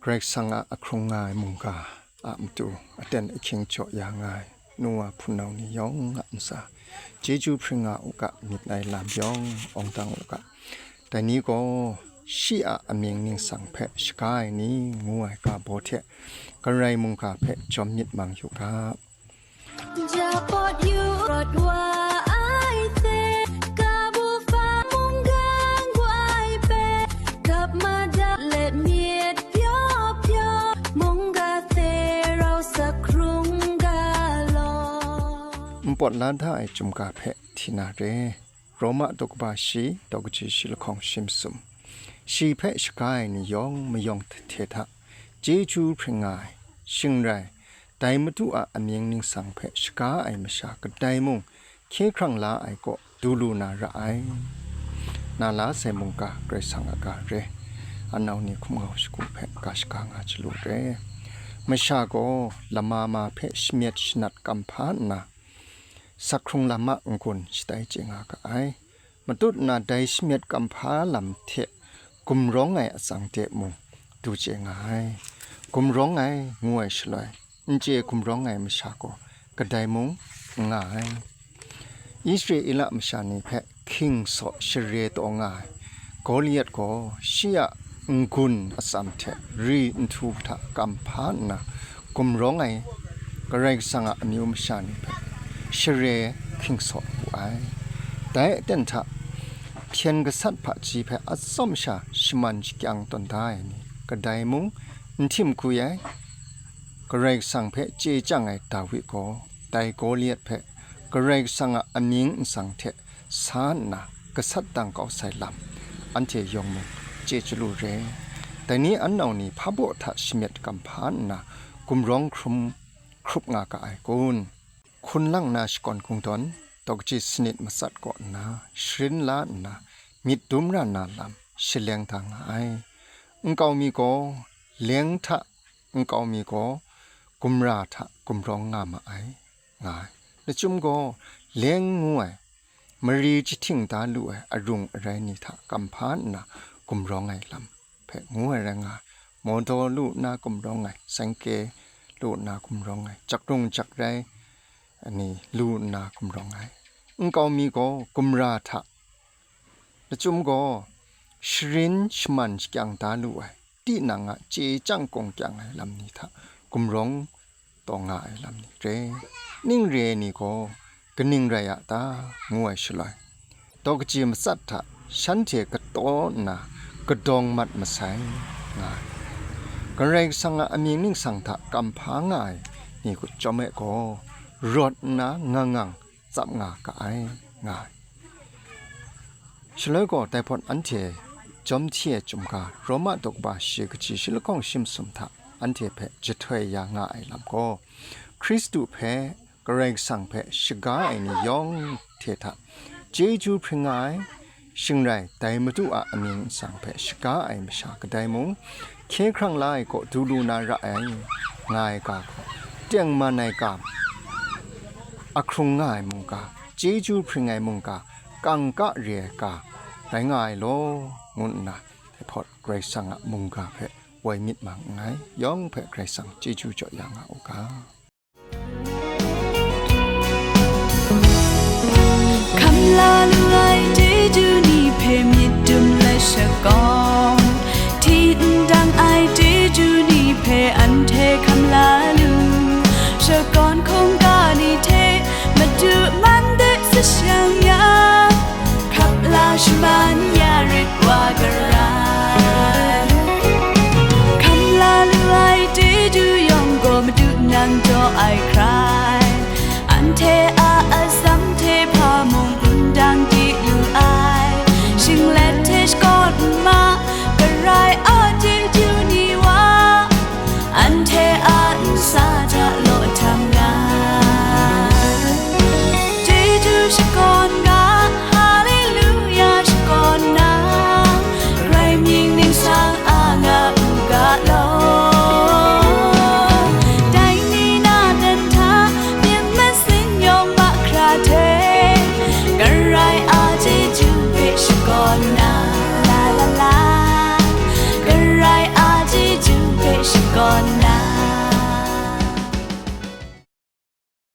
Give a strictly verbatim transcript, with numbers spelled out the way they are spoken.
Karai Kasang a ahkrung nga ai mungga a matu aten ahkying jaw ya nga ai nu wa hpunau ni yawng a ntsa, chyeju hpring nga u ga, myit ai lam yawng awng dang u ga. Dai ni gaw, shi a amying ningsang hpe shaga ai ni ngu ai ga baw hte, Karai mungga hpe jawm myit mang yu ga. Japawt yu rawt wa ai hte, kabu fa mungga ngwai hpe, gap madat let myit pyaw pyaw, mungga hte rau sak hkrung ga law. Npawt la da ai chyum ga hpe hti na re. Roma daw kaba shi, daw kaji shi lahkawng shi masum. Shi hpe shaga ai ni yawng mayawng hte hta chyeju hpring nga ai, shing rai, dai Madu a amying ningsang hpe shaga ai masha kadai mung, hkye hkrang la ai kaw du lu na ra ai. Na la sai mungga Karai Kasang a ga re, a nau ni hkum ngau shagu hpe ga shaga nga chyalu re. Masha gaw lama ma hpe shamyet shanat kam hpa nna, sak hkrung lam a n-gun shatai chye nga ga ai. Matut nna dai shamyet kam hpa lam hte gumrawng ai atsang de mung du chye nga ai. Gumrawng ai ngu ai shaloi, n chye gumrawng ai masha gaw kadai mung n nga ai. Israela masha ni hpe hking saw share taw nga ai Goliat gaw shi a n-gun atsam hte ri nhtu hta kam hpa nna gumrawng ai Karai Kasang a amyu masha ni hpe share hking saw wu ai. Dai aten hta hpyen gasat hpaji hpe atsawm sha shaman shakyang tawn da ai ni kadai mung n htim hkui ai. Karai Kasang hpe chye chyang ai Dawi gaw dai Goliat hpe Karai Kasang a amying nsang hte sa nna gasat dang kau sai lam, anhte yawng mung chye chyalu re. Dai ni an nau ni hpa baw hta shamyet kam hpa nna gumrawng hkrum hkrup nga ga ai kun? Hkun lang na shakawn kungdawn, daw kaji sanit matsat kaw nna, sharin la nna, myit dum ra na lam shaleng da nga ai. Nkau mi gaw leng hta, nkau mi gaw gumra hta gumrawng nga ma ai, nga ai. Lachyum gaw leng ngu ai, mari jahting da lu ai arung arai ni hta kam hpa nna gumrawng ai lam hpe ngu ai rai nga ai. Mawdaw lu nna gumrawng ai, sengke lu nna gumrawng ai, jakrung jakrai ni lu nna gumrawng ai. Nkau mi gaw gumra hta, lachyum gaw sharin shaman shakyang da lu ai, tinang a chye chyang kawng kyang ai lam ni hta gumrawng taw nga ai lam ni re. Ning re ai ni gaw kaning rai a ta, ngu ai shaloi, daw kaji matsat hta shanhte kataw nna kadawng mat masai nga ai. Karai Kasang a amying ningsang hta kam hpa nga ai ni chyawm e gaw, rawt nna ngang ngang tsap nga ga ai, nga ai. Shaloi gaw dai hpawt anhte jawm hti ai chyum ga, Roma daw kaba shi kaji shi lahkawng shi masum hta anhte hpe jahtoi ya nga ai lam gaw, Hkristu hpe Karai Kasang hpe shaga ai ni yawng hte hta chyeju hpring nga ai, shing rai, dai Madu a amying nsang hpe shaga ai masha kadai mung, hkye hkrang la ai kaw du lu na ra ai, nga ai ga gaw, tengman ai ga, ahkrung nga ai mungga, chyeju hpring ai mungga, kangka re ai ga, rai nga ai law, ngu nna, dai hpawt Karai Kasang a mungga hpe woi myit mang nngai, yawng hpe Karai Kasang chyeju jaw ya nga u ga. Hkam la lu ai chyeju ni hpe myit dum let shakawn, hti ndang ai chyeju ni hpe anhte hkam la lu, shakawn hkungga ni hte Madu man de sa shang ya, hkap la shaman